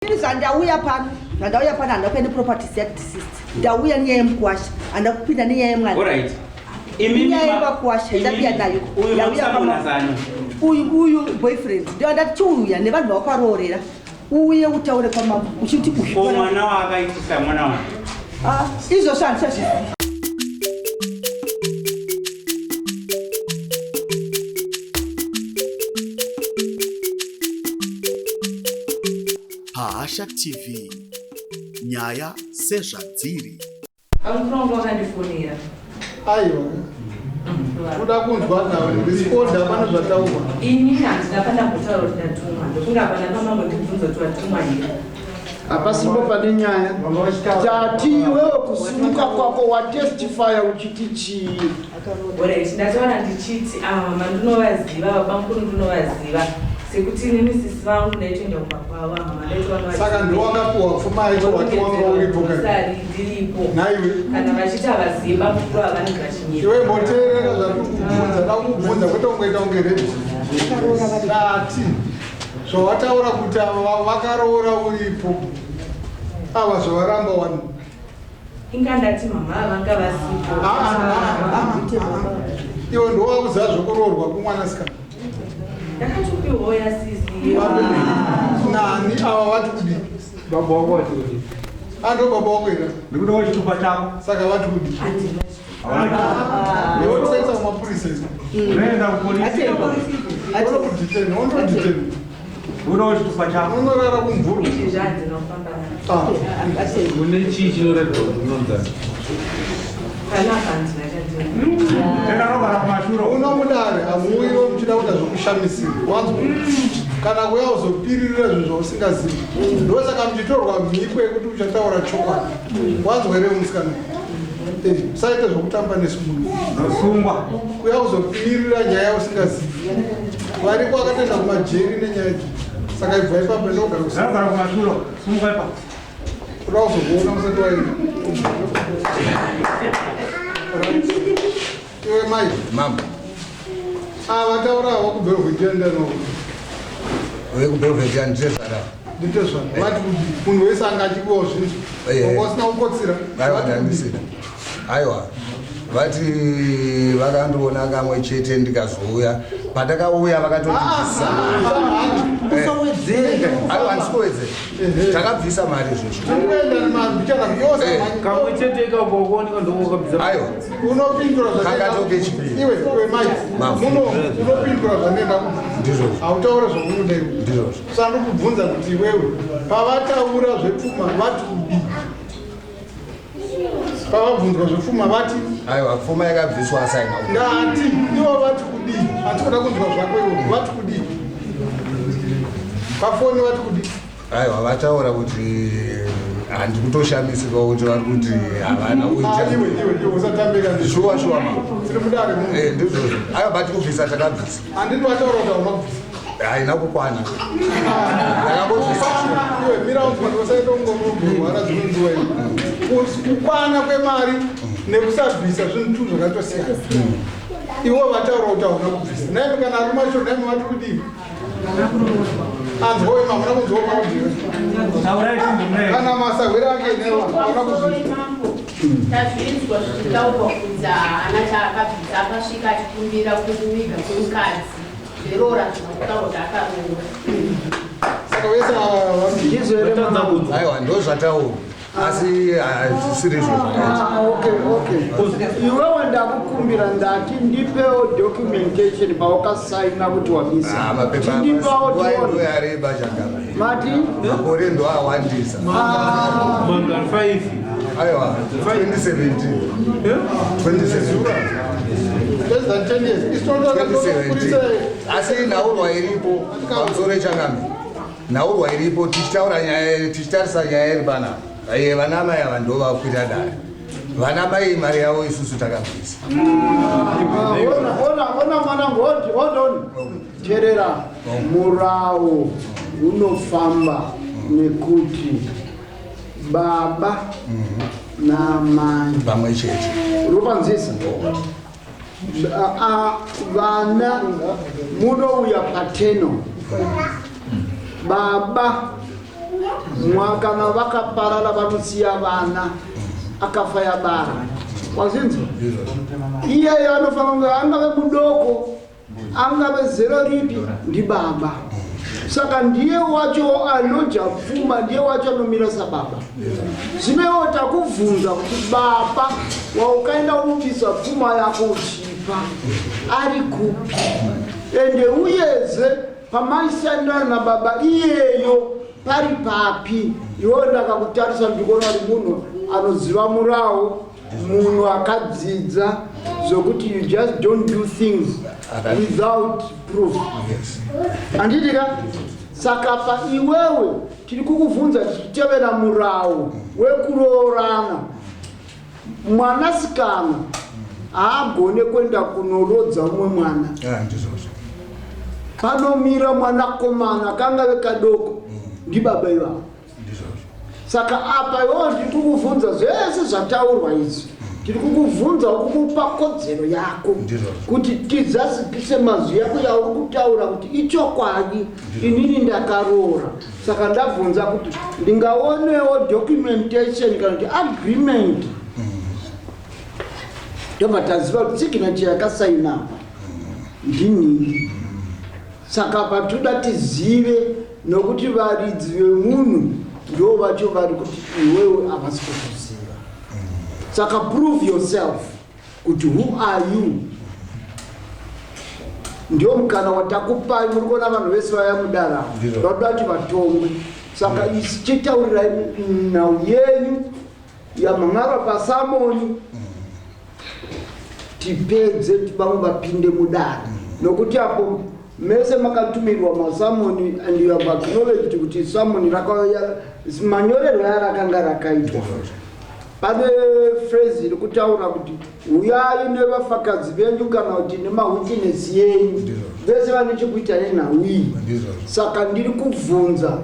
Ini zvandauya pano, zvandauya pano handina kuenda neproperties ya deceased. Ndauya nenyaya yemukwasha, handina kupinda nenyaya yemwana. Alright. Imimi Inyaya yevakwasha ndauya nayo. Uyu Ndauya makusamona pama- zano. Uyu uyu boyfriend. Ndio ndati chiuya nevanhu vawakaroorera. Uye utaure kwamambo uchiti uyu. Ko mwana waakaitisa mwana wake. Ah, izvozvo handichazvizivi. Pahasha TV, nyaya sezvadziri. Amukuru wangu wakandifonera. Aiwa. Kuda kunzwa nawe respond hapana zvataurwa. Ini handina pandambotaura kuti ndatumwa. Ndofunga hapana pamambondibvunza kuti watumwa here. Hapasipo pane nyaya. Tati iwewe kusimuka kwako watestifya uchiti chii? Alright, ndataura ndichiti ava mama ndinovaziva, babamukuru ndinovaziva. Sekuti inini sisi vangu ndaitoenda kumba kwavo, ava mama ndaitoona Saka ndiwe wakapiwa pfuma yacho wati wanga uripo kai. Sari ndiripo. Nhaiwe. Kana vachiti havazivi bamukuru ava vanenge vachinyepa. Iwe mboteerera zvatiri kukubvunza, da kukubvunza kwete kungoita kunge ready. Ndati zvawataura kuti ava vakaroora uripo ava zvavaramba wani. Inga ndati mama vanga vasipo. Ah, ah, ah, ah. Iwe ndowakuziva zvekuroorwa kumwanasikana. Ndakatopiwawo yasisi. Nani ava vati kudii? Baba wako vati kudii? Ando baba wako here? Ndikuda chitupa chako. Saka vati kudii? Iwe toisa kumapurisa izvo. Unoenda kupolisi. Unokudetena, unodetena. Unoda chitupa chako. Unorara kumvurwa. Izvi zvandina kufamba nazvo. Ah. Une chii chinoratidza kuti unonzani? Panapa handina chandina. Tenda kumashure. Uno mudare hamuuyiwo muchida kuita zvokushamisira. Wanzwa? Kana kuya uzopiririra zvinhu zvausingazivi. Ndosaka muchitorwa mhiko yekuti uchataura chokwadi. Wanzwa here musikana? Eh, usaite zvokutamba nesu muno. Unosungwa. Kuya uzopiririra nyaya usingazivi. Variko akatoenda kumajeri nenyaya idzi. Saka ibva ipapo enda kugara kusina. Ndagara kumashure. Sumuka ipapo. Kuda kuzokuona usati waenda. Iwe mai. Mambo. Ah, vataura havo kuBelvedere ndano. VekuBelvedere nditezvara. Nditezvara. Vati munhu wese anga achikuwa zvinhu. Wanga usina kukotsira. Aiwa ndandisina. Aiwa. Vati vakandiona kamwe chete ndikazouya. Pandakauya vakatondibvisa. Usawedzere. Aiwa handisi kuwedzera. Takabvisa mari izvozvo. Kamwe chete ikako kuoneka ndokukabvisa. Aiwa. Unopindura Kakatoke chipiri. Iwe, iwe mai. Muno unopindura zvandenda kubvunza. Ndizvozvo. Hautaure zvaunoda iwe. Ndizvozvo. Saka ndokubvunza kuti iwewe pavataura zvepfuma vati kudii? Pavabvunzwa zvepfuma vati Aiwa pfuma yakabviswa asi haina kubuda. ndati ivo vati kudii? Hatikuda kunzwa zvako iwe vati kudii? Pafoni vati kudii? Aiwa vataura kuti handikutoshamisika kuti vari kuti havana Ah, iwe iwe iwe usatambika ndizvo. Shuwa shuwa mama. Tiri mudare muno. Eh ndizvozvo. Aiwa but kubvisa takabvisa. Handiti vataura kuti hauna kubvisa. Haina kukwana. Ndakangobvisa shuwa. Iwe mira unzwa usaita kunge unorwara dzimwe nguva iwe. Kukwana kwemari nekusabvisa zvinhu tu zvakatosiyana. Iwe vataura kuti hauna kubvisa. Naimi kana ari macho naimi vati kudii? Anzwa wema hamuna kunzwa maudhiyo. Kana masahwira ake newa hauna kuzvinzwa. Tazvinzwa zvichitaurwa kunzi haana chaakabvisa akasvika achikumbira kuviga kwemukadzi zveroora hazvina kutaurwa kuti akaroora. Saka vese ava vari Aiwa ndozvataurwa. Asi hazvisiri izvo zvakaita. Ah, okay, okay. Iwewe ndakukumbira ndati ndipewo documentation pawakasaina kuti wabisa. Ah, mapepa Chindipawo nguva tione. ndo yareba chagara. Mati? Makore ndo awandisa. Mangani 5. Aiwa 2017. 2017. Less than 10 years. Isu tinoda 2017. Asi nhaurwa iripo pamusoro echangamire. Nhaurwa iripo tichitaura nyaya tichitarisa nyaya iri panapa. Iye vana mai ava ndo vakwira dare. Vana mai mari yavo isusu takabvisa. Ona, ona, ona mwanangu, hold, hold on. Terera, murau unofamba nekuti baba namai Pamwe chete. unopanzisa vana munouya pateno baba Kana vakaparara vanosiya vana, akafa yabara. Wazinzwa? Iyeyo anofanira kunge angave mudoko, angave zero ripi, ndibaba. Saka ndiye wacho anoja pfuma, ndiye wacho anomira sababa. Zvino iwe takubvunza kuti baba waukaenda unobvisa pfuma yako uchipa ari kupi? Ende uyezve pamaishandana nababa iyeyo pari papi? Iwewe ndakakutarisa ndikuona uri munhu anoziva murawo, munhu akadzidza, zvokuti you just don't do things without proof. Handiti ka? Saka pa iwewe tiri kukubvunza tichitevera murawo wekuroorana. Mwanasikana haagone kuenda kunorodza umwe mwana. Panomira mwanakomana kangave kadoko, ndibaba ivavo. Saka apa iwewe ndiri kukubvunza zvese zvataurwa izvi, tiri kukubvunza kukupa kodzero yako kuti tizazikise mazwi yako yauri kutaura kuti ichokwadi, inini ndakaroora. Saka ndabvunza kuti ndingaonewo documentation kana kuti agreement, tobva taziva kuti signature yakasaina apa ndinini. Saka patoda tizive, nokuti varidzi vemunhu ndo vacho vari kuti iwewe havasi kukuziva. Saka prove yourself kuti who are you. Ndio mukana watakupai. Muri kuona vanhu vese vaya mudara, vakuda kuti vatongwe. Saka isi chitaurirai nhau yenyu yamhan'arwa pasamoni, tipedze, vamwe vapinde mudare, nokuti apo mese makatumirwa masamoni and you have acknowledged kuti samoni rakauya manyorerwo yarakanga rakaitwa. Pane phrase iri kutaura kuti uyai nevafakazi venyu kana kuti nemawitness yenyu vese vane chekuita nenhau iyi. Saka ndiri kubvunza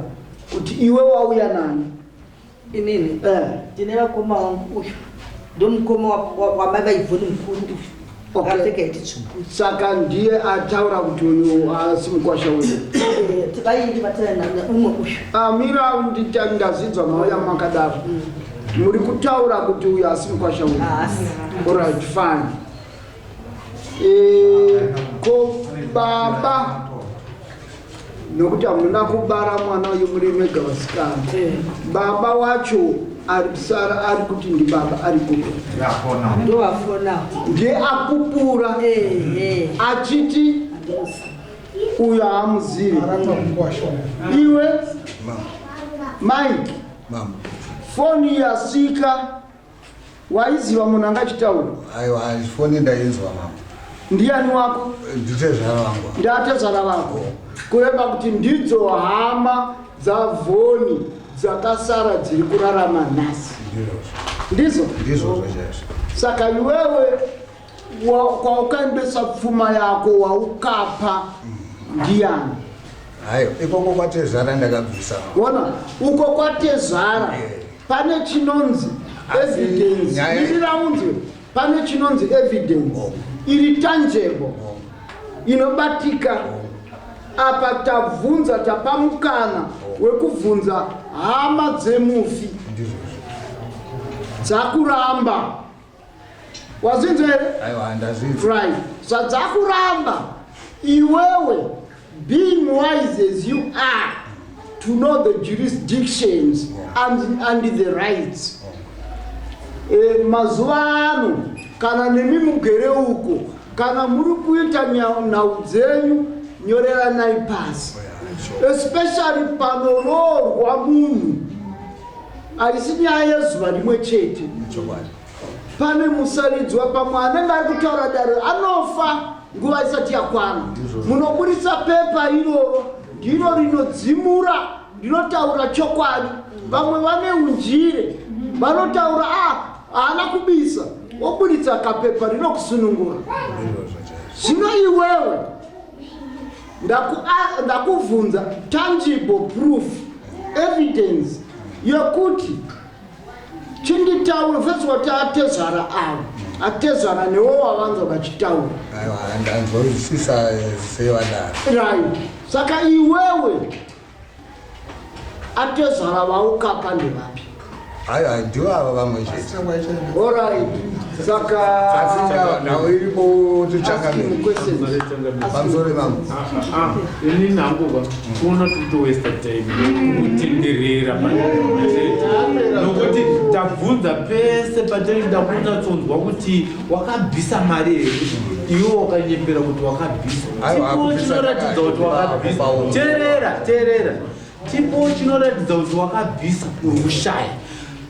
kuti iwe wauya nani? Inini ndine vakoma vangu. Uyu ndomukoma wamai vaivhoni mukuru uyu, akapfeka heti tsvuku. Saka ndiye ataura kuti uyu asi mukwasha wedu? Vaindi vatana umwe uyu. Amira, ndazvidzwa mauya makadaro. Muri kutaura kuti uyu asi mukwasha wedu? Alright, fine. Ko baba, nokuti hamuna kubara mwana uyu muri mega vasikana, baba wacho ari kusara ari kuti ndibaba ari kupi? Ndowafona. Ndiye apupura achiti uyu haamuzivi. Iwe Mike, foni yasvika, waiziva munhu anga achitaura? Aiwa, foni ndainzwa, mama. Ndiani wako? Nditezvara vangu. Ndatezvara vako, kureva kuti ndidzo hama dzavhoni dzakasara dziri kurarama nhasi, ndizvo? Ndizvozvo chaizvo. Saka iwewe kwaukaendesa pfuma yako waukapa ndiani? Aiwa, ikoko kwatezvara ndakabvisa. Ona, uko kwatezvara pane chinonzi evidence. Mirira unzwe. Pane chinonzi evidence iri tangible, inobatika. Apa tabvunza, tapa mukana wekubvunza hama dzemufi, dzakuramba. Wazinzwa here? Aiwa, ndazvinzwa. Right, zvadzakuramba, iwewe being wise as you are to know the jurisdictions and the rights, mazuva ano kana nemi mugere uko, kana muri kuita nhau dzenyu, nyoreranai pasi, especially panoroorwa munhu. Haisi nyaya yezuva rimwe chete. Pane musaridzwa, pamwe anenge ari kutaura dare anofa nguva isati yakwana. Munoburisa pepa iroro, ndiro rinodzimura, rinotaura chokwadi. Vamwe vane unjire, vanotaura a haana kubisa, woburitsa kapepa rinokusunungura. Zvino iwewe ndakubvunza tangible proof, evidence yekuti chinditaura. First wati atezvara avo, atezvara newo wavanzwa vachitaura. Aiwa, ndanzwisisa sevadaro. Right, saka iwewe Atezvara vaukapa ndevapi? Aiwa, ndivo ava vamwe chete. Alright. Saka Asi nhau iripo tichangamire. Pamusoro mambo. Ini nangu ba kuona tikuto waste time kutenderera panchete, nokuti tabvunza pese patinoda kunyatsonzwa kuti wakabvisa mari here. Iwe wakanyepera kuti wakabvisa. Aiwa, Tipo kubvisa chinoratidza kuti wakabvisa. paumba. Teerera, teerera. Tipo chinoratidza kuti wakabvisa uri kushaya.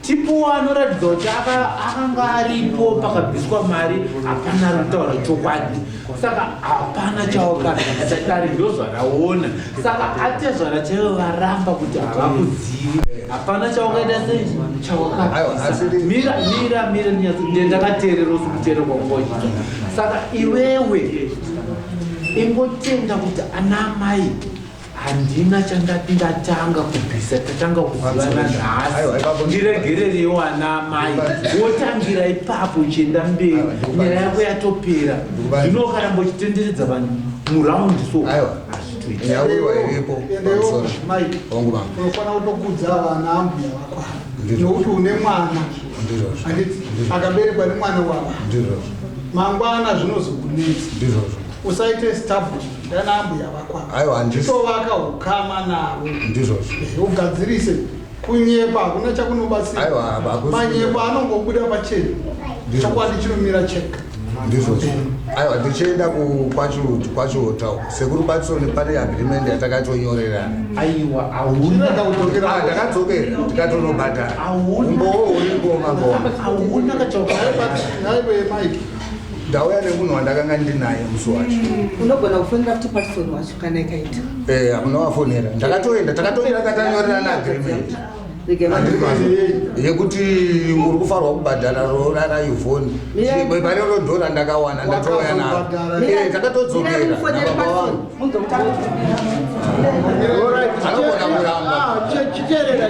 Tipo anoratidza kuti akanga aripo pakabviswa mari, hapana ari kutaura chokwadi. Saka hapana chawakabvisa, dare ndo zvaraona. Saka atezvara chaivo varamba kuti havakuzivi, hapana chawakaita sei chawakabvisa. Mira, mira, mira, ndakateerera usi kuteerera kwangu wachiita. Saka iwewe ingotenda kuti ana amai handina chandati ndatanga kubvisa, tatanga kuzivana nhasi, ndiregererewo ana amai. Wotangira ipapo uchienda mberi, nyaya yako yatopera. Zvino ukaramba uchitenderedza vanhu muround so hazvitoiti. Nhau iripo. Endewo. Pamusoro. Mai. Hongu mambo. Unofanira kutokudza vana ambuya vako Ndizvo. nokuti une mwana. Ndizvozvo. Handiti akaberekwa nemwana wavo? Ndizvozvo. Mangwana zvinozokunetsa. Ndizvozvo. Usaite stubborn ndana ambuya vako. Aiwa, handisi. Chitovaka ukama navo. Ndizvozvo. Ugadzirise. Kunyepa hakuna chakunobatsira. Aiwa, hakusi. Manyepo anongobuda pachena. Ndizvo. Chokwadi chinomira chega. Ndizvozvo. Aiwa, ndichienda kwachiota sekuru Batsoni, pane agreement yatakatonyorerana. Aiwa, hauna. Ah, ndakadzokera ndikatonobhadhara. Umbowo uripo, mambo. Hauna Naiwe Mike. Ndauya nemunhu wandakanga ndinaye musi wacho. Unogona kufonera kuti Patson wacho kana ikaita. Munovafonera. Ndakatoenda, takatoenda katanyorerana agreement yekuti uri kufanirwa kubhadhara roora raYvonne. Parero dhora ndakawana, ndatouya naro. Takatodzokera nababa vangu. Anogona kuramba. Chiteerera.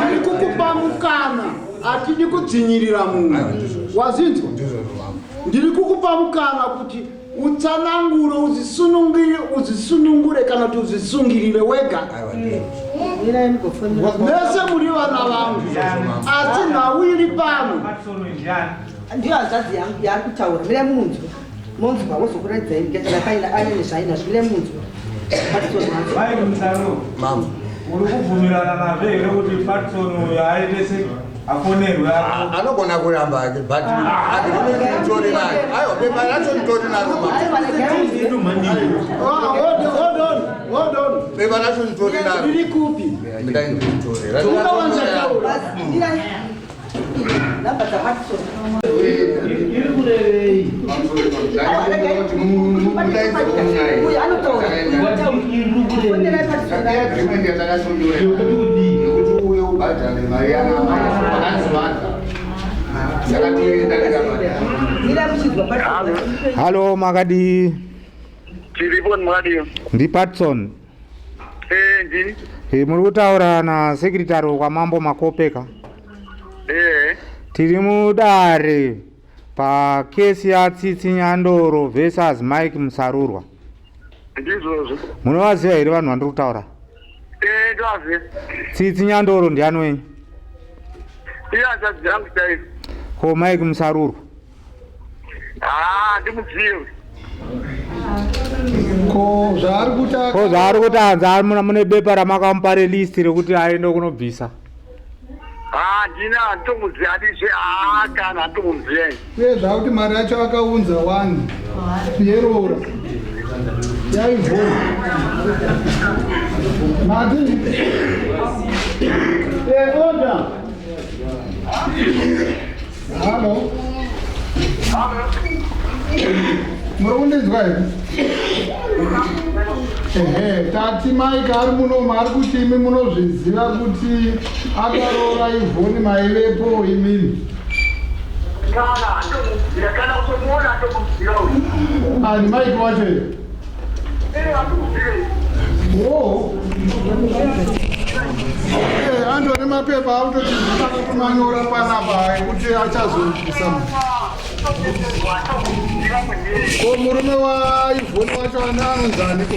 Tiri kukupa mukana, hatidi kudzinyirira munhu, wazinzwa? Ndiri kukupa mukana kuti utsanangure, uzvisunungire, uzvisunungure kana kuti uzvisungirire wega. Mese muri vana vangu, asi nhau iri pano Ndiyo hanzvadzi yangu yaari kutaura. Mirai munzwa, monzwa wozokuratidzai kana paina aine zvainazvo. Mirai munzwa Patson wacho. Mike Musaro. Mama. Uri kubvumirana nazvo here kuti Patson uyo aite se afonerwe? Anogona kuramba ake, but agreement nditori nayo. Aiwa, pepa racho nditori naro mama. Ah, hold on, hold on, hold on. Pepa racho nditori naro. Riri kupi? Ndai ndiritori. Ungawanza taura. Namba dzaPatson. Iri kurevei? Uyu anotaura. Fonerai Patson. Agreement yatakatonyora yekuti uye ubhadhare mari yana vakanzi vaka, ndakatoenda ndikabhadhara. Mirai muchinzwa Patson. Halo, makadi? Tiripo, makadii? NdiPatson. Ndini. Muri kutaura nasecretary kwamambo Makopeka. Tiri mudare pakesi yaTsitsi Nyandoro versus Mike Musarurwa. Ndizvozvo. Munovaziva here vanhu vandiri kutaura? Ndovaziva. Tsitsi Nyandoro ndiani wenyu? Ihanzvadzi yangu chaiyo. Ko Mike Musarurwa? Haa, ndimuzive. Ko zvaari kuti Ko zvaari kuti hanzi mune bepa ramakamupa relist rekuti aende kunobvisa? Haa, ndina, handitomuziva handizve. Haa, kana handitomuziva. Uye zvakuti mari yacho akaunza wani yeroora yaYvonne mati. Order. Halo, muri kundinzwa here? Ehe, tati Mike ari munomu, ari kuti imi munozviziva kuti akaroora Yvonne, maivepo imimi? Kana handitomuziva, kana kutomuona handitomuziva uyu. Ani, Mike wacho here? Handitomuzive. O, andone mapepa autoti manyora panapa ekuti achazobvisa. Ko murume waYvonne wacho anonzaniko?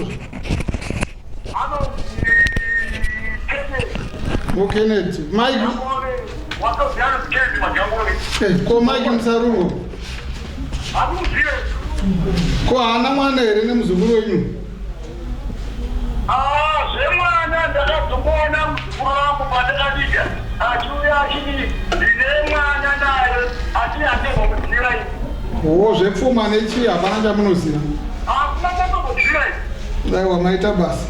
O Kennedy. Mike. Eh, ko Mike Musarurwa. Ko haana mwana here nemuzukuru wenyu? Ah, zvemwana ndakazomboona muzukuru wangu pandakadija achiuya achiti ndine mwana naye asi handimbomuziva ini. Wo zvepfuma nechii hapana chamunoziva. Hakuna chatomboziva ini. Aiwa maita basa.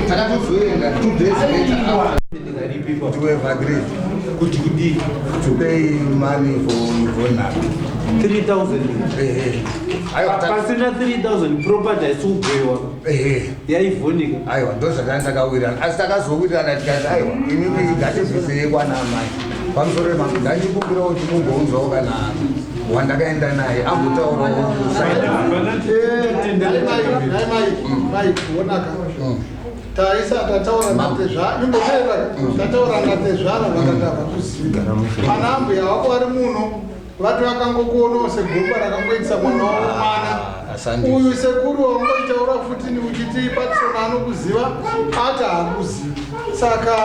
Takatozoenda 2 days later after we have agreed kuti kudii to pay money for Yvonne. 3000. Aiwa. Pasina 3000 property haisi kugwewa yaivhonika. Aiwa, ndozvatanga takawirirana, asi takazowirirana tikati aiwa, imimi ngatibvisei kwana amai. Pamusoro pemambo, ndachikumbira kuti mumbounzawo kana wandakaenda naye ambotaurawo. Mai, onaka. Taisa tataura natezvara, imboteera, tataura natezvara vakati havakuzivi. Ana ambuya vako vari muno, vati vakangokuonawo segomba rakangoitisa mwana wavo mwana. Uyu sekuru wangoitaura futi uchiti Patson anokuziva, ati haakuzivi. Saka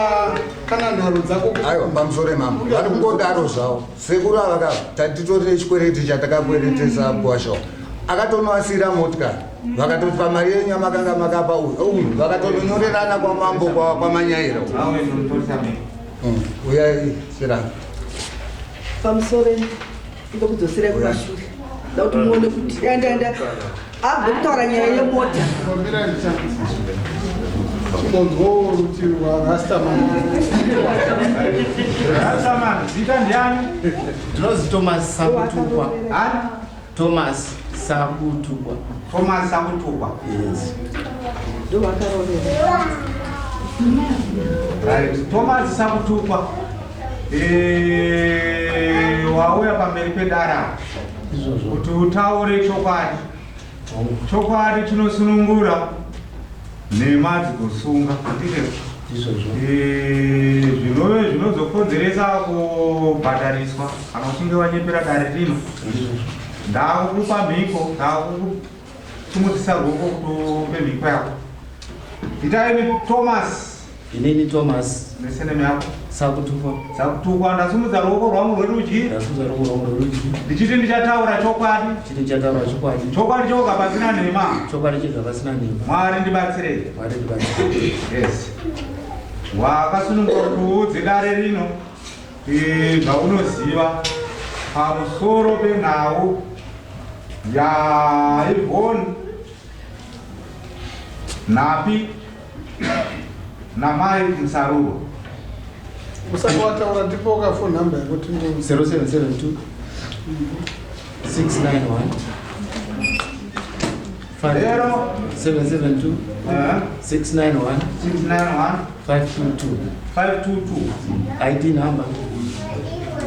kana nharo dzako Aiwa, pamusoro pemambo, vari kungodaro zvavo sekuru ava ka. Tatitori nechikwereti chatakakweretesa Bwashaw, akatonoasira motikari, vakatoti pamari yenyu yamakanga makapa uyu uyu, vakatononyorerana kwamambo kwaManyaira. Uyai siranga. Pamusoro, ndokudzoserai kumashure, da kuti muone kuti enda abve kutaura nyaya yemota. Chimbonzwawo rutivi rwaRastaman. Rastaman, zita ndiani? Ndinozi Thomas Sakutukwa. Thomas Sakutukwa. Thomas Sakutukwa. Yes. Ndovakarovera. Right, Thomas Sakutukwa. Wauya pamberi pedara kuti utaure chokwadi. Chokwadi chinosunungura, nhema dzigosunga. Izvozvo. Zvinove zvinozokonzeresa kubhadhariswa kana uchinge wanyepera dare rino. Ndakukupa mhiko, ndakukusumudzisa ruoko kuti upe mhiko yako. Itaimi Thomas. Inini Thomas. Nesurname yako? Sakutukwa. Sakutukwa. Ndasumudza ruoko rwangu rwerudyi. Ndasumudza ruoko rwangu rwerudyi. Ndichiti ndichataura chokwadi. Ndichiti ndichataura chokwadi. Chokwadi choga pasina nhema. Chokwadi chega pasina nhema. Mwari ndibatsirei. Mwari ndibatsirei. Yes. Wakasununguka kuti uudze dare rino zvaunoziva pamusoro penhau yaIvon Nhapi namai Musaruro. Usati wataura, ndipo phone number yako tingo. 0772 691 Zero. 772 691 691 522. 522. ID number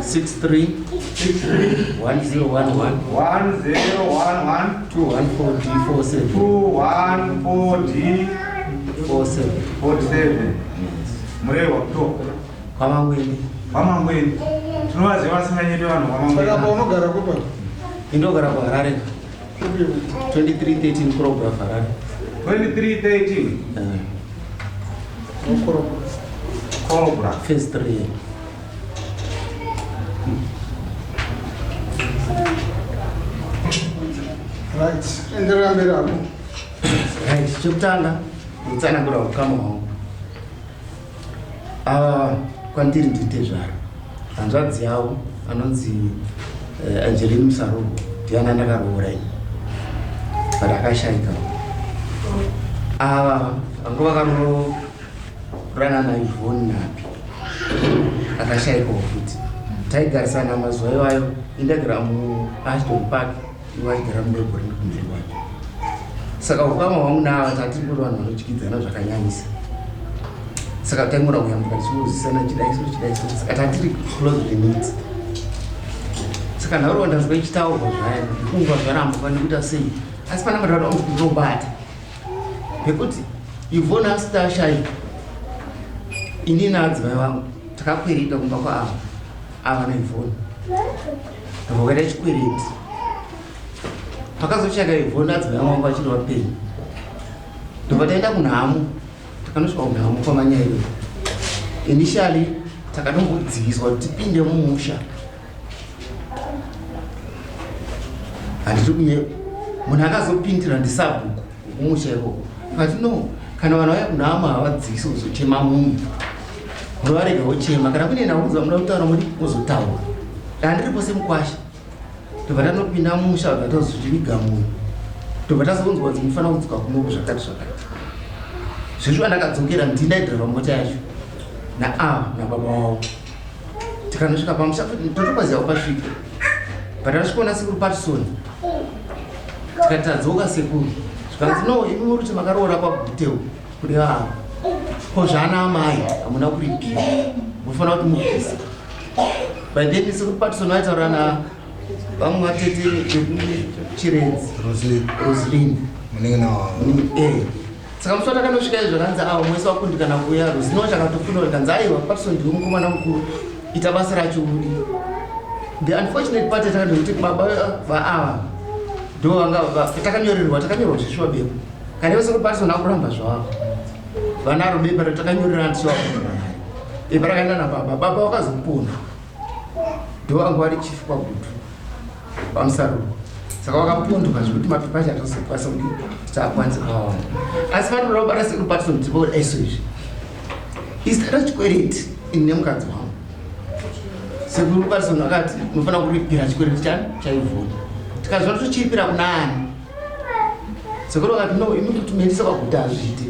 63 1011 1011 214D47. 214D 47. 47. Murehwa kuto? KwaMangweni. KwaMangweni. Tinovaziva vasinganyepi vanhu kwaMangweni. Saka paunogara kupa? Indogara kuHarare, 2313 Crowborough, Harare. 2313 Cobra. Phase 3. Right, enderera mberi ako. Right, chekutanga kutsanangura ukama hwangu. Ava kwandiri nditezvara, hanzvadzi yavo anonzi Angeline Musarurwa, ndiana ndakaroora ini, but akashaika. Ava vanga vakaroorana naIvon Napi, akashaikawo futi. Taigarisana mazuva iwayo, indagara muAshton Park, iwo aigara muNeighboring kumberi wacho. Saka ukama hwangu naava, tatiri kuri vanhu vanodyidzana zvakanyanyisa. Saka taingona kuyambuka tichingozisana, chidaiso chidaiso. Saka tatiri closely knit. Saka nharaunda nzwa ichitaurwa zvaya, ndikunzwa zvaramba, nekuita sei? Asi pana madada ndinobata pekuti Yvonne asati ashaika, ini naadzimai vangu takakwereta kumba kwaava ava naYvonne, ndobva kaita chikwereti. Pakazoshaka Yvonne, adzimai vangu vachiri vapenyu, ndobva taenda kunhamo. Takanosvika kunhamo kwaManyairo. Initially takatombodziviswa kuti tipinde mumusha. Handiti kunye munhu akazopindira ndisabhuku kumusha ikoko, akati no, kana vanhu vaya kunhamo havadzivisi kuzochema munhu, munovarega vochema. Kana kune nhau dzamuda kutaura muri mozotaura, handiripo semukwasha. Tobva tanopinda musha, vabva tazotiviga munhu, tobva tazonzwa kuti mufanira kudzoka kunoku zvakati zvakati. Zvezvo andakadzokera ndindaidhiraivha mota yacho naava nababa wavo. Tikanosvika pamusha futi, totokwaziva kupasvika, but tasvikaona sekuru Patson, tikati tadzoka sekuru. Zvikanzi no, imi muri kuti makaroora kwaGuteu kune vavo, ko zvaana amai hamuna kuripira, munofanira kuti mubvise. By then sekuru Patson vaitaura na vamwe vatete vekuChiredzi, Roslin. Munenge. Saka musi watakanosvika izvo kanzi avo mwese wakundikana kuuya. Rosina wacho akatofunda kuti kanzi aiwa, Patson ndiwe mukomana mukuru, ita basa racho udi. The unfortunate part yatakandoti baba vaava ndo vanga takanyorerwa, takanyorwa zvishuwa bepo. Kana vese Patson akuramba zvavo vanaro bepa ratakanyorera tichivakumbira mari, bepa rakaenda nababa. Baba vakazopona, ndo vanga vari chief kwaGutu pamusaruro, saka vakapunduka zvekuti mapepa acho atazokwanisa kuti tichaakwanisa kuvawana. Asi vanoda kubata sekuru Patson tipo eso izvi isitata chikwereti ini nemukadzi wangu. Sekuru Patson akati unofanira kuripira chikwereti chani chaIvhoni. Tikazviona tochiripira kuna ani? Sekuru vakati no, imi kuti muendese kwaGuta hazviite,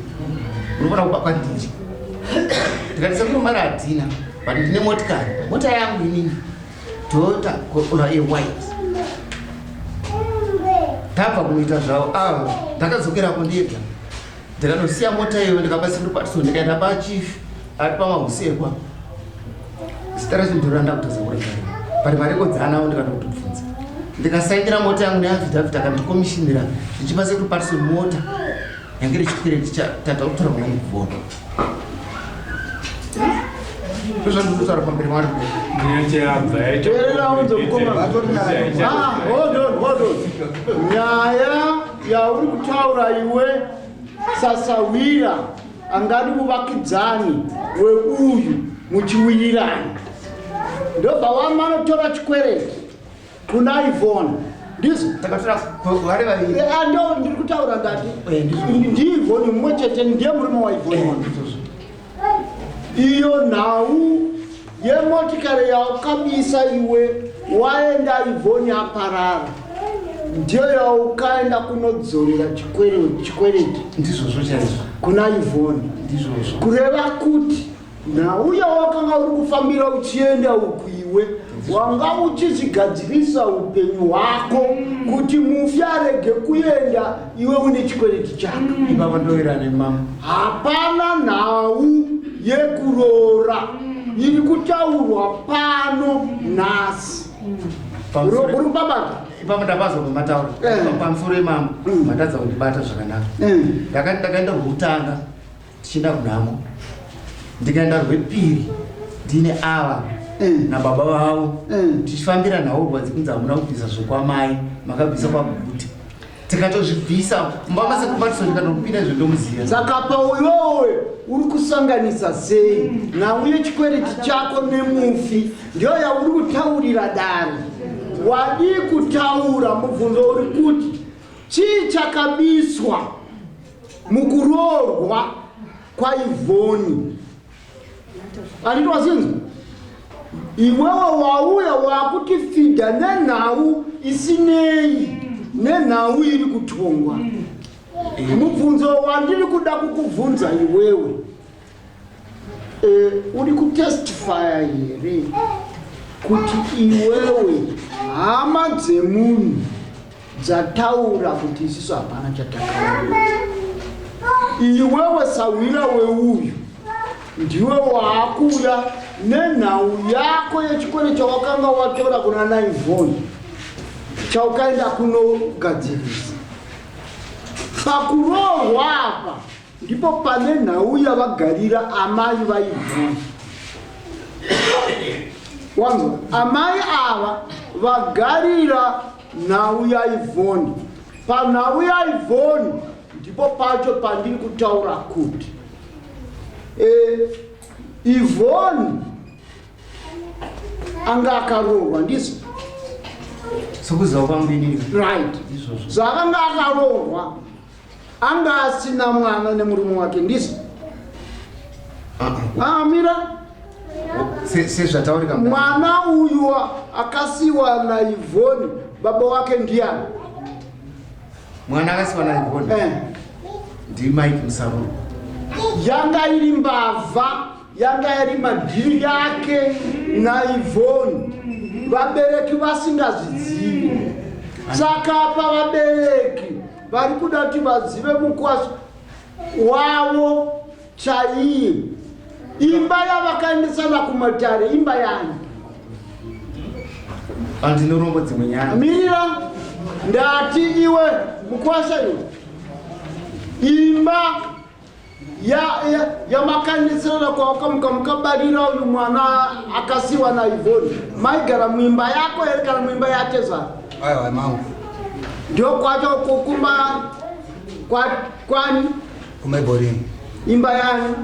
unofanira kuba kwandiri. Tikati sekuru mari hatina, but ndine motikari, mota yangu inini Toyota Corolla yewhite. Tabva kunoita zvavo avo, ndakadzokerako ndega, ndikanosiya mota iyoyo, ndikapa sekuru Patson, ndikaenda pachief ari paMahusekwa. Zita racho ndiro randakutadza kurangarira, but marekodzi anawo, ndikatokutobvunza. Ndikasainira mota yangu neaffidavit akandikomishinira ndichipa sekuru Patson mota yange iri chikwereti tata kutora kuna Mubvono. Ndozvandinotaura pamberi mwari. Teerera unze mukoma. Ah, hold on, hold on. Nyaya yauri kutaura iwe sasahwira angadi muvakidzani weuyu muchiwirirana, ndobva wamanotora chikwereti kuna Yvonne, ndizvo? Takatora vari vaviri. Ah, ndo ndiri kutaura, ndati ndiYvonne mumwe chete, ndiye murume waYvonne. Iyo nhau yemotikari yaukabisa iwe waenda Yvonne aparara, ndiyo yaukaenda kunodzorera chikwereti. Ndizvozvo chaizvo. Kuna Yvonne. Ndizvozvo. Kureva kuti nhau yawakanga uri kufambira uchienda uku, iwe wanga uchizvigadzirisa upenyu hwako kuti mufi arege kuenda iwe une chikwereti chako. Ipapa ndowirirana nemama. Hapana nhau yekuroora iri kutaurwa pano nhasi. Uri kupabata? Ipapo ndapazwa pamataura. Pamusoro imamo matadza kundibata zvakanaka. Ndakati ndakaenda rwekutanga tichienda kunhamo, ndikaenda rwepiri ndine ava nababa vavo, tichifambira nhaurwa dzekunzi hamuna kubvisa zvekwamai, makabvisa kwaGuti. Tikatozvibvisa mumba masekuru Patson, ndikanopinda izvo ndomuziva. Saka pauyowe uri kusanganisa sei nhau yechikwereti chako nemufi ndiyo yauri kutaurira dare? Wadii kutaura mubvunzo uri kuti chii chakabiswa mukuroorwa kwaIvhoni? Anditi wazinzwa? Iwewe wauya wakutifidha nenhau isinei nenhau iri kutongwa. Mubvunzo wandiri kuda kukubvunza iwewe, uri kutestifya here kuti iwewe hama dzemunhu dzataura kuti isisu hapana chatakaona, iwewe sawira weuyu ndiwe waakuuya nenhau yako yechikwere chawakanga watora kuna naIvhoni chaukaenda kunogadzirisa? Pakuroorwa apa ndipo pane nhau yavagarira amai vaivhoni. Wanzwa, amai ava vagarira nhau yaIvhoni. Panhau yaIvhoni ndipo pacho pandiri kutaura kuti e, Ivhoni anga akaroorwa ndizvo sokuziva kwangu inini right zvaakanga akaroorwa anga asina mwana nemurume wake ndizvo ah, mira sezvataurika mwana uyu akasiwa naivhoni baba wake ndiyani mwana akasiwa naivhoni eh. ndimike musaruro yanga iri mbavha yanga iri madhiri yake naivhoni vabereki vasingazvizivi saka apa vabereki vari kuda kuti vazive mukwasha wavo chaiye imba yavakaendesana kumatare imba yani andinorombo dzimwe nyaya mirira ndati iwe mukwasha iwe imba yamakaendesana kwawakamuka mukabarira uyu mwana akasiwa naivoni maigara muimba yako here kana muimba yatezvara aiwa mangu ndokwacho kumba kwani kumaiborini imba yani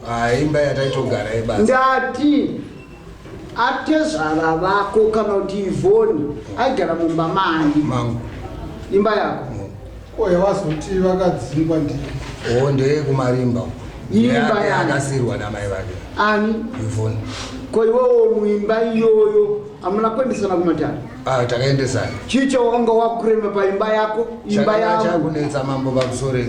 ah, imba yataitogara yebasa ndati atezvara vako kana kuti ivhoni aigara mumba mani mangu imba yako ko yavazoti vakadzingwa ndiyo o ndeyekumarimba imba yani akasirwa namai vake ani ivhoni ko iwewo muimba iyoyo hamuna kuendesana kumatare Ah, takaendesana. Chii chawanga wakurema paimba yako? Imba yangu. Chakunetsa mambo pamusoro.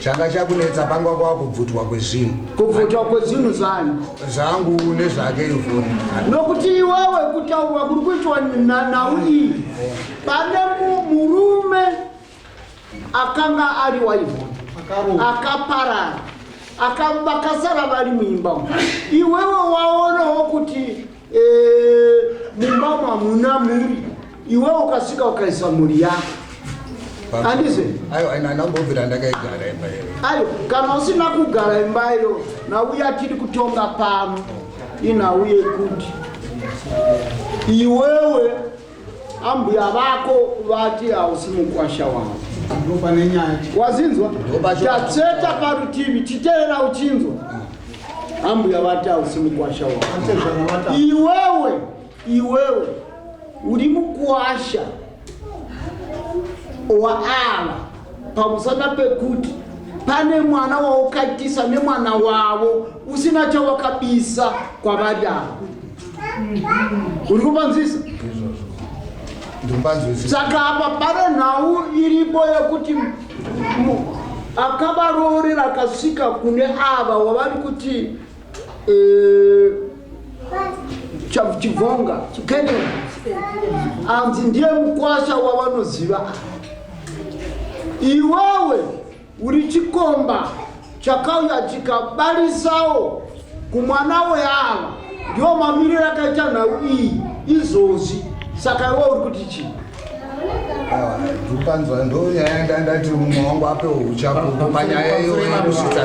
Changa chakunetsa panga kwakubvutwa kwezvinhu. Kubvutwa kwezvinhu zvani? Zvangu nezvake ivhoni. Nokuti iwewe kutaurwa kuri kuitwa nhau iyi. Pane murume akanga ari waivhoni. Akaparara. Vakasara vari muimba umu. Iwewe waonawo kuti Eh, mumba umu hamuna mhuri iwe ukasvika ukaisa mhuri yako handizve aiwa ina ndambobvira ndakaigara imba iyo ayo kana usina kugara imba iyo nhau yatiri kutonga pano inhau yekuti iwewe ambuya vako vati hausi mukwasha wavo ndopane nyaya wazinzwa tatseta parutivi chiterera uchinzwa ambuya vati hausi mukwasha wavo iwewe iwewe uri mukwasha waava pamusana pekuti pane mwana waukaitisa nemwana wavo usina chawakabisa kwavari ava uri kupanzwisa saka apa pane nhau iripo yekuti akavaroorera akasvika kune ava wavari kuti eh, chivonga chikene anzi ndiye mukwasha wavanoziva iwewe Uri chikomba chakauya chikabarisawo kumwana weava. Ndiwo mamiriro akaita nhau iyi izvozvi. Saka iwe uri kuti chii? Ndikupanzwa ndo nyaya ndandati mumwe wangu ape uchapupu panyaya iyoyo yekusvitsa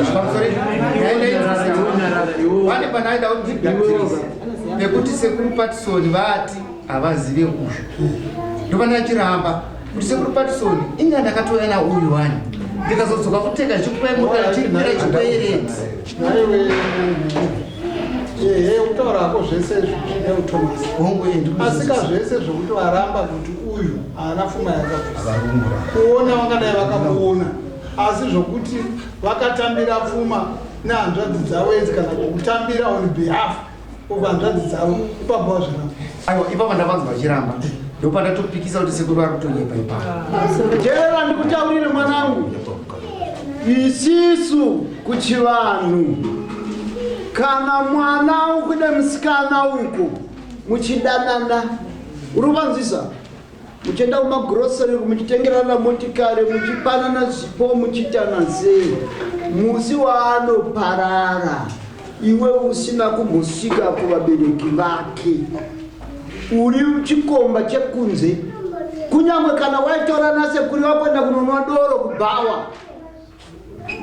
pane panaida kuti ndigadzirisa pekuti sekuru Patson vati havazive uyu ndopanachiramba kuti sekuru Patson inga ndakatouya nauyu wani ndikazodzoka kuteka chikupai mota chiripira chikwereti ehe kutaura hako zvese zvineutomas asika zvese zvekuti varamba kuti uyu haana pfuma yakabvisa kuona vangadai vakamuona asi zvokuti vakatambira pfuma nehanzvadzi dzavo idzi kana kutambira on behalf of hanzvadzi dzavo ipapo vazviramba aiwa ipapo ndavanzi vachiramba ndopandatopikisa kuti sekuru vari kutonyepa ipapo terera ndikutaurire mwanangu isisu kuchivanhu kana mwana ukuda musikana uku muchidanana uri kuvanzisa muchienda kumagrosari muchitengerana motikari muchipanana zvipo muchiitana sei musi waanoparara iwe usina kumbosvika kuvabereki vake uri chikomba chekunze kunyange kana waitora nasekuru vakuenda kunonwa doro kubhawa.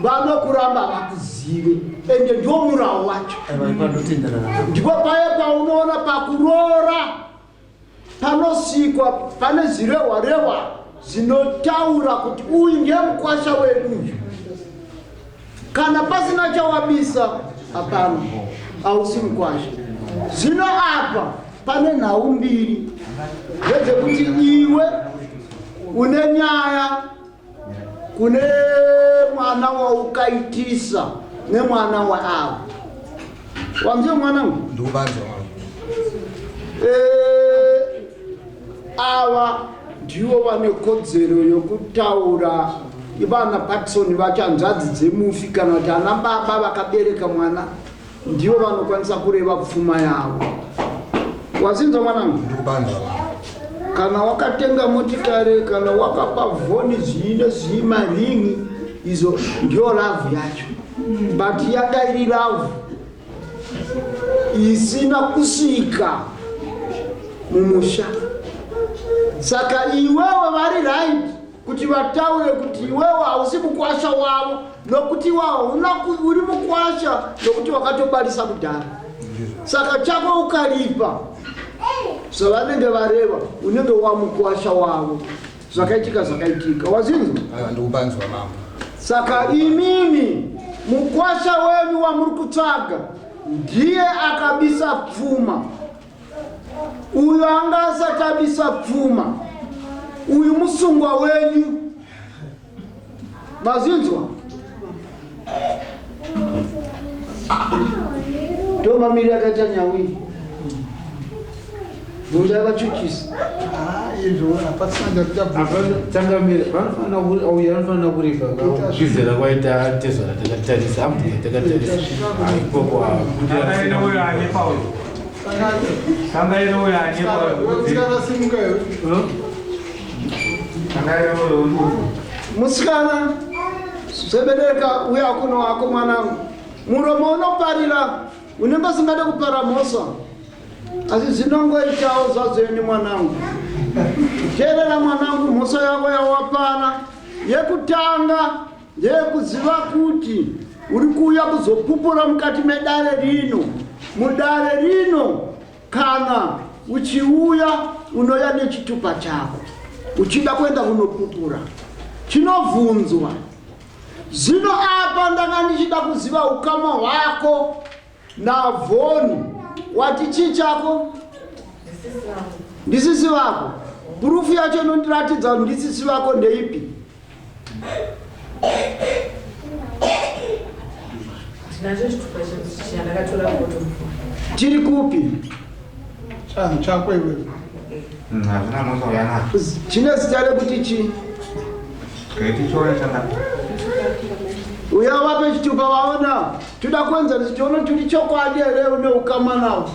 Vanokuramba havakuzive ende ndiwo murawo wacho. Ndipo paye paunoona pakuroora panosikwa pane zvirehwa rehwa zvinotaura kuti uyu ndiye mukwasha wedu uyu. Kana pasina chawabisa hapana, hausi mukwasha. Zvino apa pane nhau mbiri ndedzekuti iwe une nyaya kune mwana waukaitisa nemwana waavo wanziwe mwanangu ndikubanzwa eh, ava ndivo vane kodzero yokutaura ivana patson vacho hanzvadzi dzemufi kana kuti ana baba vakabereka mwana ndivo vanokwanisa kureva pfuma yavo wazinzwa mwanangu kana wakatenga motikari kana wakapa vhoni zvii nezvii maringi izvo ndiyo lavhu yacho but yanga iri lavhu isina kusvika mumusha saka iwewe vari right kuti vataure kuti iwewe hausi mukwasha wavo nokuti iwe hauna uri mukwasha nokuti wakatobarisa kudhara saka chako ukaripa zvavanenge vareva unenge wamukwasha wavo zvakaitika zvakaitika wazinzwa ndikubanzwa mambo saka imimi mukwasha wenyu wamuri kutsvaga ndiye akabisa pfuma Uyo anga asati abisa pfuma uyu musungwa wenyu mazinzwa ndo mamiri akaita nhau iyi bvunzai vachuchisi changamire vanofanira anofanira kuripa kugizera kwaita tezvara takatarisa ambuya takatarisa ikoko Musikana, sebereka uya kuno wako mwanangu. Muromo unoparira, unenge usingade kupara mhosva. Asi zvinongoitawo zvazveni mwanangu. Teerera mwanangu, mhosva yako yawapara yekutanga ndeyekuziva kuti uri kuuya kuzopupura mukati medare rino. Mudare rino kana uchiuya unoya nechitupa chako uchida kuenda kunopupura chinovhunzwa. Zvino apa ndanga ndichida kuziva ukama hwako naVhoni. Wati chii chako? Ndisisi vako. Purufu yacho inondiratidza kuti ndisisi vako ndeipi? Ndinacho chitupa chandakatora foto. Chiri kupi? Chanhu chako iwe. Hazvina mhosva uya nacho. Chine zita rekuti chii? Tichiona changa. Uya vape chitupa vaona. Toda kuenzanisa tione kuti uri chokwadi here une ukama nawo.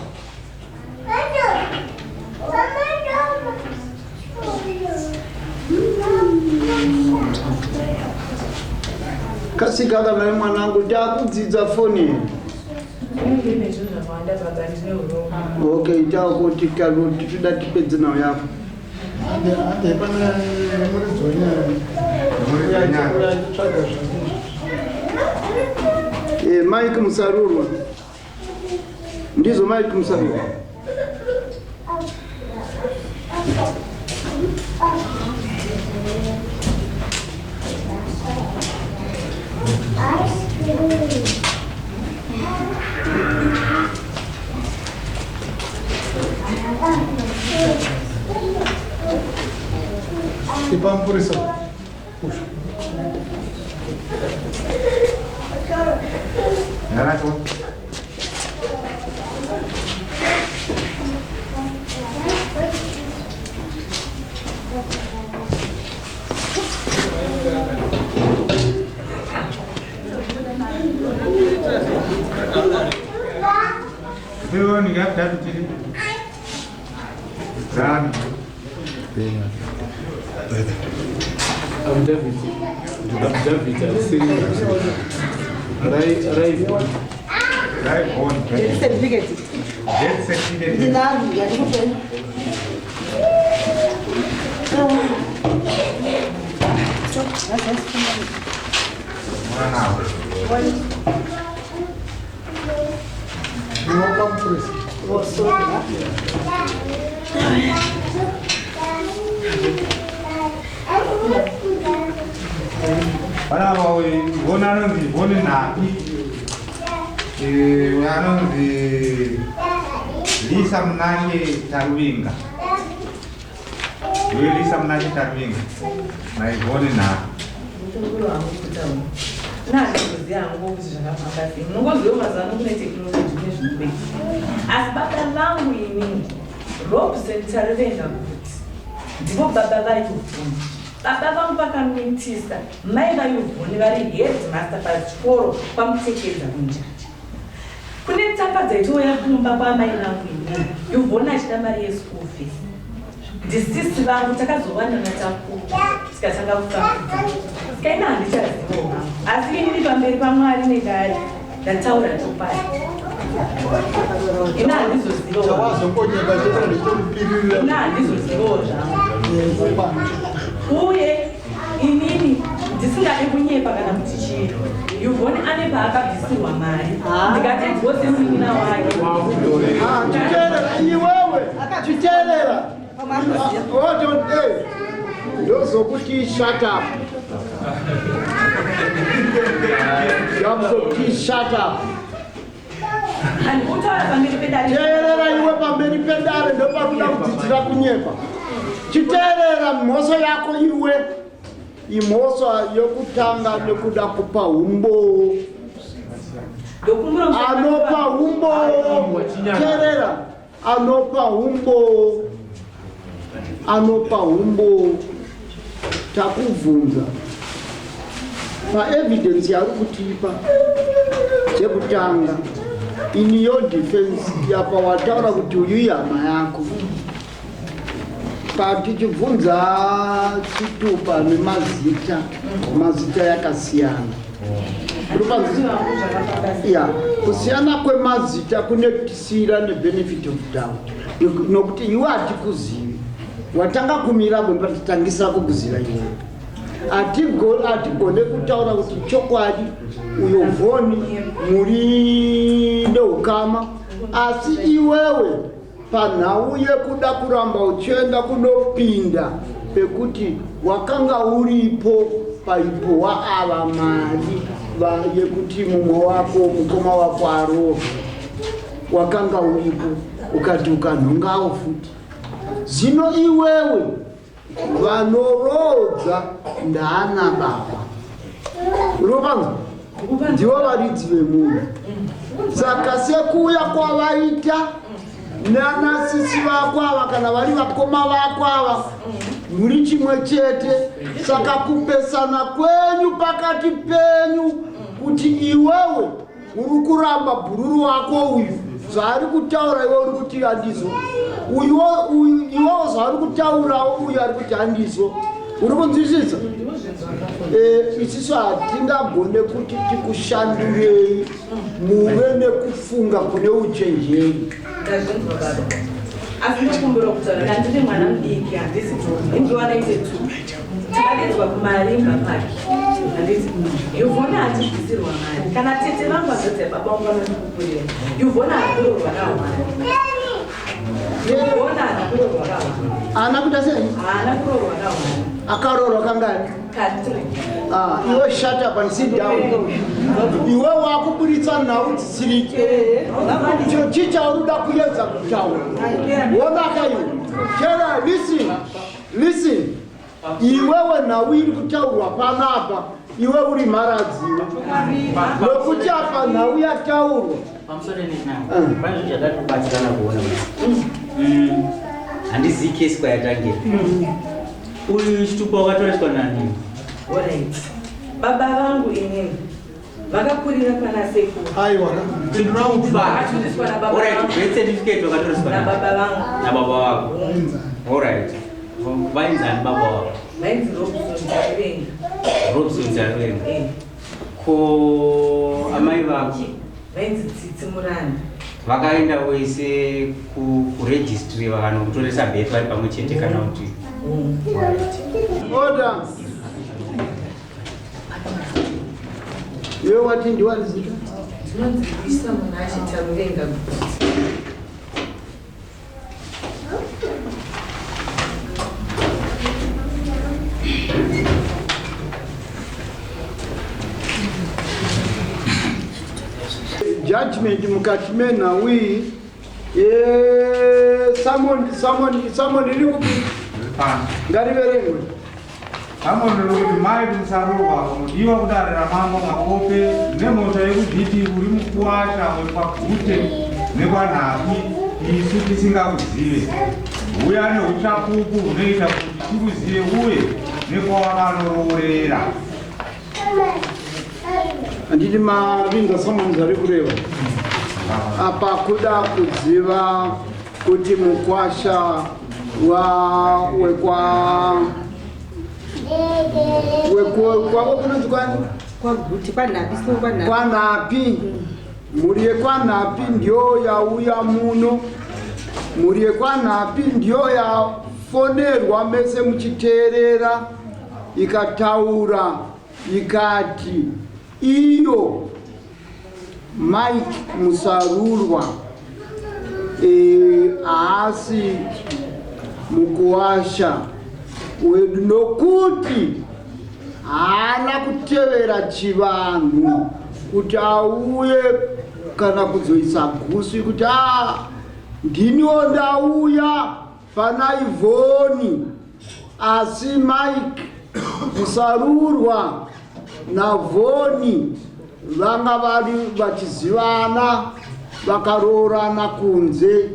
Kasika kana mwanangu takudzidza foni. Okay, takuti kaluti toda tipedze nawo yako. Ande ande pane muridzo wenyaya. Tsvaga zvangu. Eh, Mike Musarurwa. Ndizvo Mike Musarurwa. Ipa mupurisa. Certificate. Ndinaro yandikupeni. Panapa uyu anonzi Ivhoni Nhapi, uyu anonzi Lisa Munashe Taruvinga, uyu Lisa Munashe Taruvinga naIvhoni Nhapi. Nandizoziva hangu kuti zvakafamba sei, munongoziva mazuva ano kune technology, kune zvinoita. Asi baba vangu inini, Robson Taruvenga, kuti ndivo baba vaYuvhoni. Baba vangu vakamitisa mai vaYuvhoni vari headmaster pachikoro kwaMutekedza kuNjaja. Kune tsamba dzaitouya kumba kwamai vangu inini, Yuvhoni achida mari yeschool fees. Ndisisi vangu, takazowanana takura, tikatanga kufambidzana. Saka ina handichazivawo hangu, asi inini pamberi paMwari nedare ndataura chokwadi. Ina handizozivawo, ina handizozivawo zvangu. Uye inini ndisingade kunyepa kana kuti chii, Yuvhoni ane paakabvisirwa mari, ndikatedzwo semunin'ina wake. Chiteerera iwewe, chiteerera. Hold on, eh. Ndozokuti shut up. Ndakuzokuti shut up. Handikutaura pamberi pedare. Teerera iwe, pamberi pedare ndopakuda kudzidzira kunyepa. Chiteerera, mhosva yako iwe, imhosva yokutanga nekuda kupa umbowo. Anopa umbowo, teerera, anopa umbowo, anopa umbowo. Takubvunza paevidence yauri kutipa chekutanga, in your defense, yapa wataura kuti uyu ihama yako. Patichibvunza chitupa nemazita, mazita yakasiyana. Ya, kusiyana kwemazita kunetisiyira nebenefit of doubt, nokuti iwe hatikuzivi. Watanga kumira gomba, titangisa kukuziva iwe. Hatigone kutaura kuti chokwadi uyo Vhoni muri neukama, asi iwewe panhau yekuda kuramba uchienda kunopinda pekuti wakanga uripo paipowa ava mari yekuti mumwe wako, mukoma wako arohwe, wakanga uripo, ukati ukanhongawo futi. Zvino iwewe, vanoroodza ndaana baba, unopanzwa, ndivo varidzi vemunhu. Saka sekuuya kwavaita nanasisi vako ava, kana vari vakoma vako ava, muri chimwe chete. Saka kupesana kwenyu pakati penyu kuti iwewe uri kuramba bhururu wako uyu zvaari kutaura, iwe uri kuti handizo, uyu iwewo zvaari kutaurawo, uyu ari kuti handizo. Uri kunzwisisa? Isisu hatingagone kuti tikushandurei muve nekufunga kune uchenjeri. Ndazvinzwa baba, asi ndokumbira kutaura. Ndandiri mwana mudiki, handisi ingiwa 92, takadedzwa kuMarimba Park, handiti? Yuvhona hatibvisirwa mari. Kana tete vangu vazodza baba vangu vanondipupurira. Yuvhona hakurorwa kahwani. Yuvhona haana kurorwa kahwani. Haana kuita sei? Haana kurorwa kahwani. Akaroorwa kangani? Ka3. Ah, iwe shut up and sit down. Iwe wakuburitsa nhau dzisiri chicha uri kuda kuedza kutaura. Wonaka iwe, chera, listen, listen. Iwewe, nhau iri kutaurwa panapa, iwe uri mharadziwe, nokuti apa nhau yataurwa. Pamusoro nenhau, pane zvinhu zvadati kubatsirana kuona kuti handizivi kesi kwayatangira. Uyu chitupa wakatoreswa nani? Alright, baba vangu inini vakakurira pana sekuru. Aiwa. Vakatoriswa nababa Alright, vangu. Birth certificate wakatoreswa nani? Nababa vangu. Nababa vako. Alright, vainzani baba vako? Vainzi Robson Taruvenga. Robson Taruvenga. Ko amai vako? Vainzi Tsitsi Muranda. Vakaenda wese kuregistry vakanokutoresa birth vari pamwe chete kana kuti? Right. Order. Iwe wati ndiwani zita? Ndinonzi Luisa Munashe Taruvenga Guti. Judgment mukati menhau iyi Samoni iri kupi? Ngariverengwe. Samoni riri kuti mai Musarurwa unodiwa kudare ramambo Makope nemhosva yekuzviti uri mukuwasha wekwaGute nekwaNhapi isu tisingakuzive. Huya neuchapupu hunoita kuti tikuzive uye nekwawakanoroorera. Handiti mavinga samoni zvari kureva apa kuda kuziva kuti mukwasha wa wekwa wekwavo kunonzi kwani kwaguti kwanhapi so kwanhapi kwanhapi mhuri yekwanhapi ndiyo yauya muno mhuri yekwanhapi ndiyo yafonerwa mese muchiteerera ikataura ikati iyo Mike Musarurwa haasi e, mukuwasha wedu nokuti haana kutevera chivanhu kuti auye kana kuzoisa gusvi kuti a ah, ndiniwo ndauya Pana Ivhoni asi Mike Musarurwa naVhoni vanga vari vachizivana vakaroorana kunze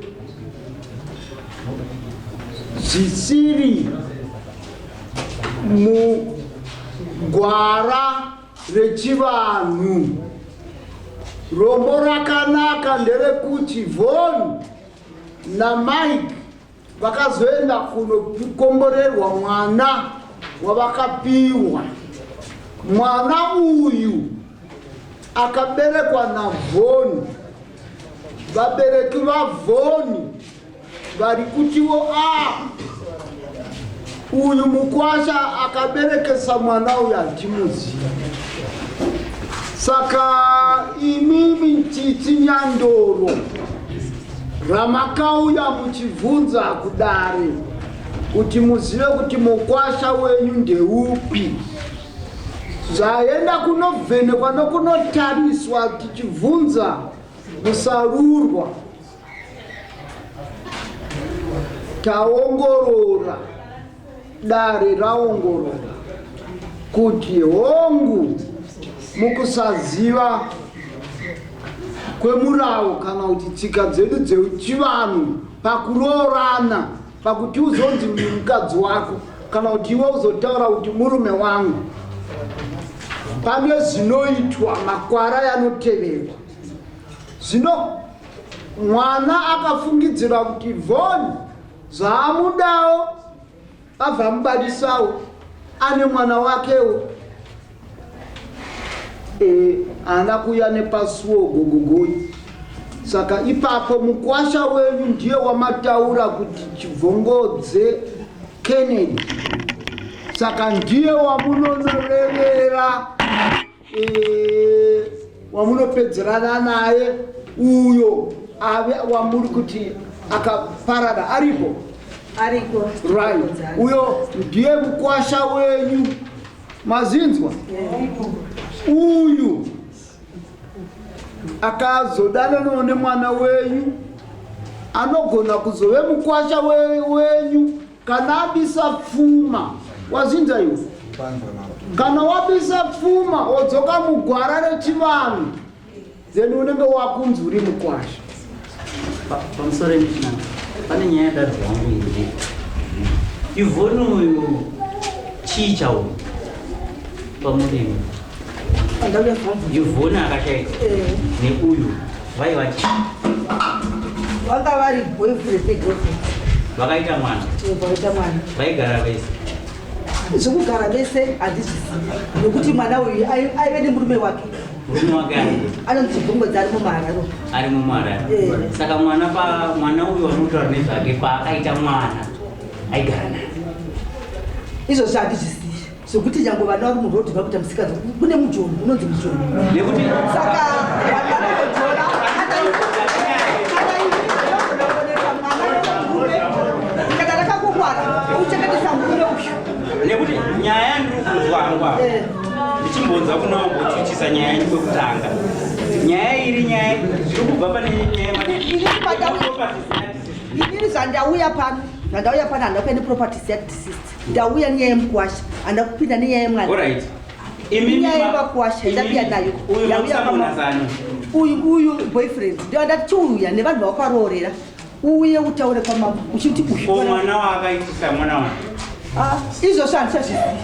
zvisiri mugwara rechivanhu. Rombo rakanaka nderekuti Vhoni naMike vakazoenda kunokomborerwa mwana wavakapiwa. Mwana uyu akaberekwa naVhoni. Vabereki vaVhoni vari kutiwo a ah, uyu mukwasha akaberekesa mwana uyu hatimuzivi. Saka imimi Tsitsi Nyandoro ramakauya muchibvunza kudare kuti muzive kuti mukwasha wenyu ndeupi zvaenda kunovhenekwa nokunotariswa tichibvunza musarurwa taongorora Dare raongorora kuti hongu mukusaziva kwemurawo kana kuti tsika dzedu dzechivanhu pakuroorana pakuti uzonzi mukadzi wako kana kuti iwe uzotaura kuti murume wangu pane zvinoitwa makwara yanoteverwa zvino mwana akafungidzira kuti vhoni Zvaamudawo abva amubadisawo ane mwana wakewo e, haana kuuya nepasuwo gogogoi saka ipapo mukwasha wenyu ndiye wamataura kuti chibvongodze kennedy saka ndiye wamunonorevera e, wamunopedzerana naye uyo ave wamuri kuti akaparara aripo ariko right uyo ndiye mukwasha wenyu mazinzwa uyu akazodananawo nemwana wenyu anogona kuzove mukwasha wenyu Kana abisa pfuma wazinza iwe, kana wabisa pfuma wodzoka mugwara rechivanhu then unenge wakunzi uri mukwasha. Pamusoro emishina pane nyaya yadarwa wangu iri Ivhoni uyu chii chauyu pamurimi Ivhoni akashaika eh. neuyu vaiva chii? Vanga vari boyfriend negirlfriend. Vakaita mwana. Eh, vakaita mwana. Vaigara vese. Zvekugara vese handizvizivi nekuti mwana uyu aive nemurume wake. Murume wake ari? Anonzi Bvongwedza ari mumaharare. Ari mumaharare. Eh. Saka mwana pa mwana uyu wanotaura nezvake paakaita mwana aigara naye. Izvozvo handizvizivi. Zvekuti nyange vana vari muroad vakuita musikanzwa, kune mujolo unonzi mujolo. Nekuti saka vanhu vanongojola kana inogona kuoneka mwana murume kana rakakungwara uchengetesa murume uyu. Nekuti nyaya yandiri kunzwa hangu apa, ndichimbonzwa kuna wambochuchisa nyaya yenyu kwekutanga, nyaya iri nyaya zviri kubva pane nyaya. Inini zvandauya pano handina kuenda neproperties yadeceased. Ndauya nenyaya yemukwasha, handina kupinda nenyaya yemwana. Alright. Inyaya yevakwasha ndauya nayo. Uyu Ndauya mamusamunazani? Uyu boyfriend ndio ndati chiuya nevanhu vawakaroorera, uye utaure kwamambo uchiti uyu Ko mwana waakaitisa mwana wake? Ah, izvozvo handichazvizivi.